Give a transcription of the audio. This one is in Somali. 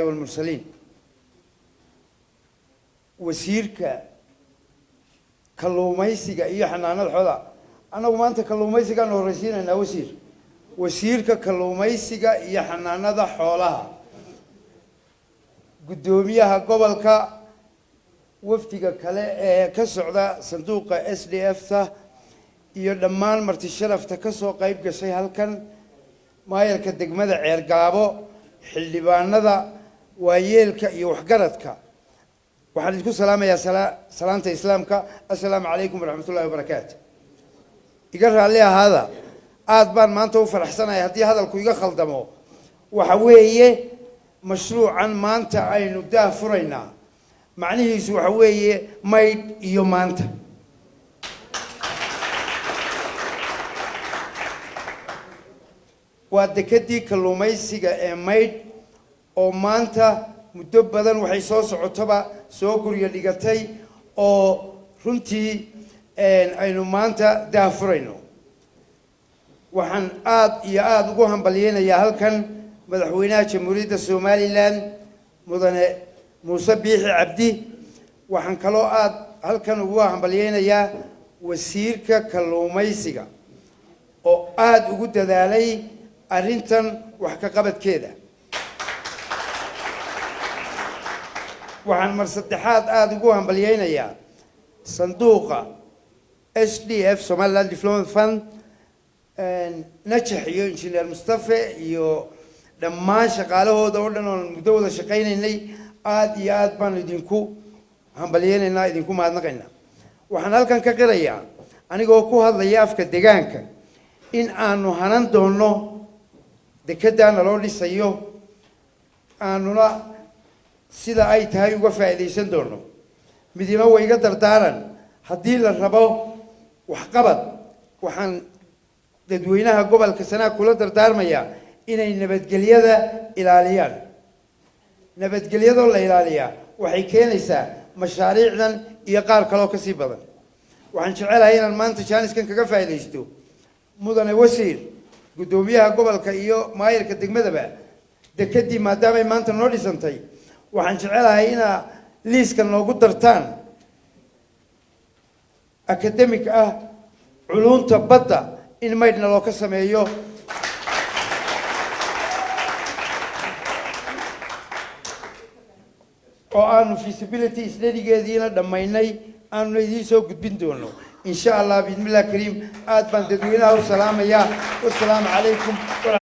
والمرسلين. Wasiirka kalluumaysiga iyo xanaanada xoolaha, annagu maanta kalluumaysigaanu horreysiinaynaa. Wasiir, wasiirka kalluumaysiga iyo xanaanada xoolaha, guddoomiyaha gobolka, wafdiga kale ee ka socda sanduuqa SDF ta iyo dhammaan marti sharafta ka soo qayb gashay halkan, maayarka degmada Ceergaabo, xildhibaanada, waayeelka iyo waxgaradka, waxaan idinku salaamayaa salaanta Islaamka: assalaamu calaykum waraxmat ullahi wabarakaatu. Iga raalli ahaada, aad baan maanta u faraxsanahay. Haddii hadalku iga khaldamo, waxa weeye mashruucan maanta aynu daah furaynaa macnihiisu waxa weeye Maydh iyo maanta. Waa dekedii kalluumaysiga ee Maydh oo maanta muddo badan waxay soo socotoba soo guryo dhigatay, oo runtii aynu maanta daah furayno. Waxaan aada iyo aada ugu hambalyeynayaa halkan madaxweynaha Jamhuuriyadda Somaliland, mudane Muuse Biixi Cabdi. Waxaan kaloo aada halkan ugu hambalyeynayaa wasiirka kalluumaysiga oo aada ugu dadaalay arrintan wax ka qabadkeeda. Waxaan mar saddexaad aada ugu hambalyeynayaa sanduuqa SDF, Somaliland Development Fund, Najax iyo Injineer Mustafe iyo dhammaan shaqaalahooda oo dhan oon muddo wada shaqaynaynay. Aada iyo aad baanu idinku hambalyeynaynaa, idinku mahadnaqaynaa. Waxaan halkan ka qirayaa, anigoo ku hadlaya afka degaanka, in aanu hanan doono dekeddaa naloo dhisayo, aanuna sida ay tahay uga faa'iidaysan doono. Midina way iga dardaaran: haddii la rabo waxqabad, waxaan dadweynaha gobolka Sanaag kula dardaarmayaa inay nabadgelyada ilaaliyaan. Nabadgelyadoo la ilaaliyaa waxay keenaysaa mashaariicdan iyo qaar kaloo kasii badan. Waxaan jecelahay inaan maanta jaaniskan kaga faa'iidaysto, mudane wasiir, guddoomiyaha gobolka iyo maayarka degmadaba, dekedii maadaamay maanta noo dhisantay, waxaan jecelahay inaa liiska noogu dartaan academic ah culunta badda in Maydhna loo ka sameeyo. Oo aanu feasibility study-geediina dhammaynay, aanuna idiin soo gudbin doono, insha Allah, bismillah kariim. Aad baan dadweynaha u salaamayaa. Wasalaamu calaykum.